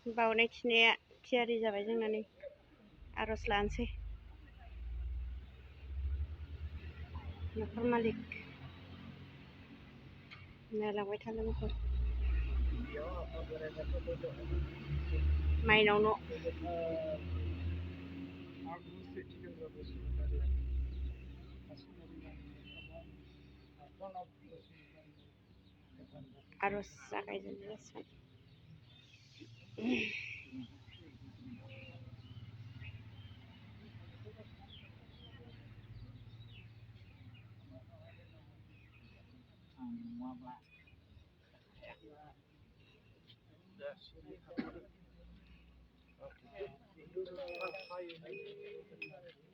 बावनाय थिनाया थियारि जाबाय जोंना नै आर'ज लानोसै न'खर मालिक नायलांबाय था लोगोफोर माइनाव न' आर'ज जागायजेननाय जासिगोन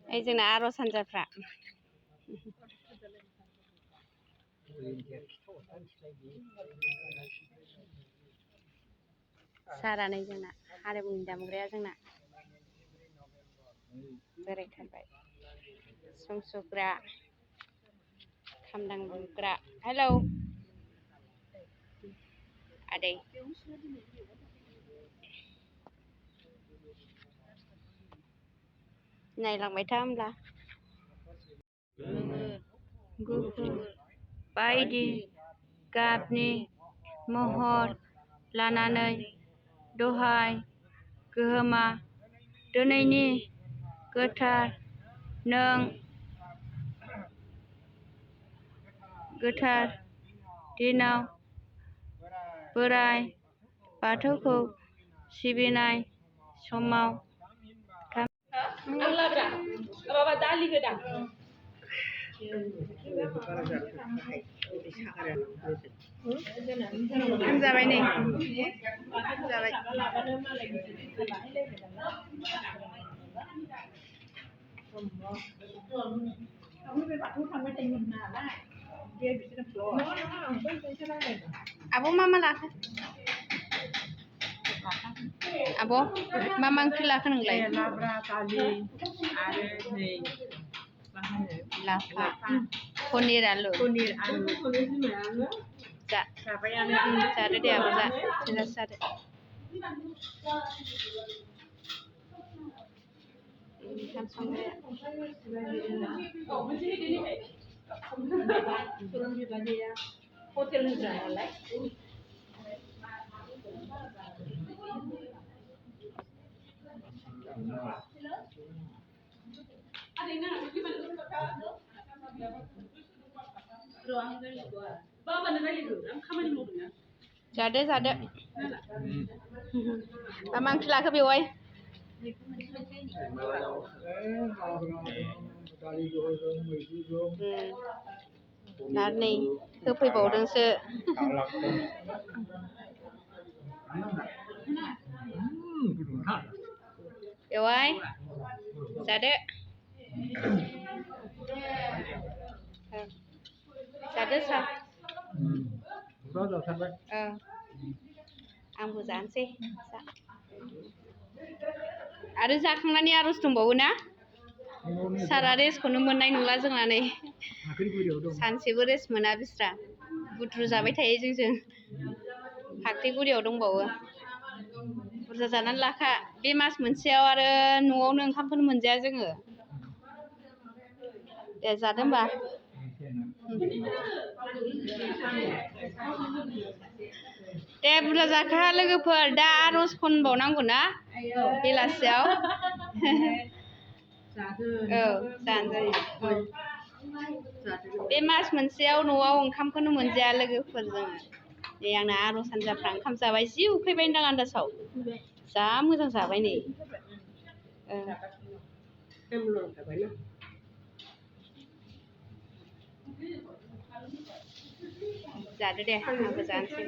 ओइ जोंना आर'ज हान्जाफ्रा सारानै जोंना हारिमुनि दामग्राया जोंना बोरायथारबाय सिफुं सुग्रा खाम दामग्रा हेलौ आदै नायलांबाय था होमब्ला गुफुर बायदि गाबनि महर लानानै दहाय गोहोमा दिनैनि गोथार दिनाव बोराइ बाथौखौ सिबिनाय समाव जाबाय नै जाबाय आब' मा लाखो आब' मा ओंख्रि लाखो नोंलाय लाब्रा दालि आरो नै मा होनो लाफा पनिर आलु जाबायानो जादो दे आब' थोजासे जादो ओंखाम संग्राया हटेल होग्रा नालाय जादो मा ओंख्रि लाखो बेवाय आरो नै होफैबावदोंसो बेवाय जादो सा आंबो जानोसै आरो जाखांनानै आर'ज दंबावो ना सारा रेस्टखौनो मोननाय नंला जोंना नै सानसेबो रेस्ट मोना बिस्रा बुद्रु जाबाय थायो जोंजों फाख्रिगुरियाव दंबावो बुरजा जानानै लाखा बे मास मोनसेयाव आरो न'आवनो ओंखामखौनो मोनजाया जोङो दे जादो होमबा दे बुरजा जाखा लोगोफोर दा आर'ज खनबावनांगौ ना बेलासियाव बे मास मोनसेयाव न'आव ओंखामखौनो मोनजाया लोगोफोरजों नै आंना आर'ज हान्जाफ्रा ओंखाम जाबाय जि उखैबायदां आन्दासाव जा मोजां जाबाय नै जादो दे आंबो जानोसै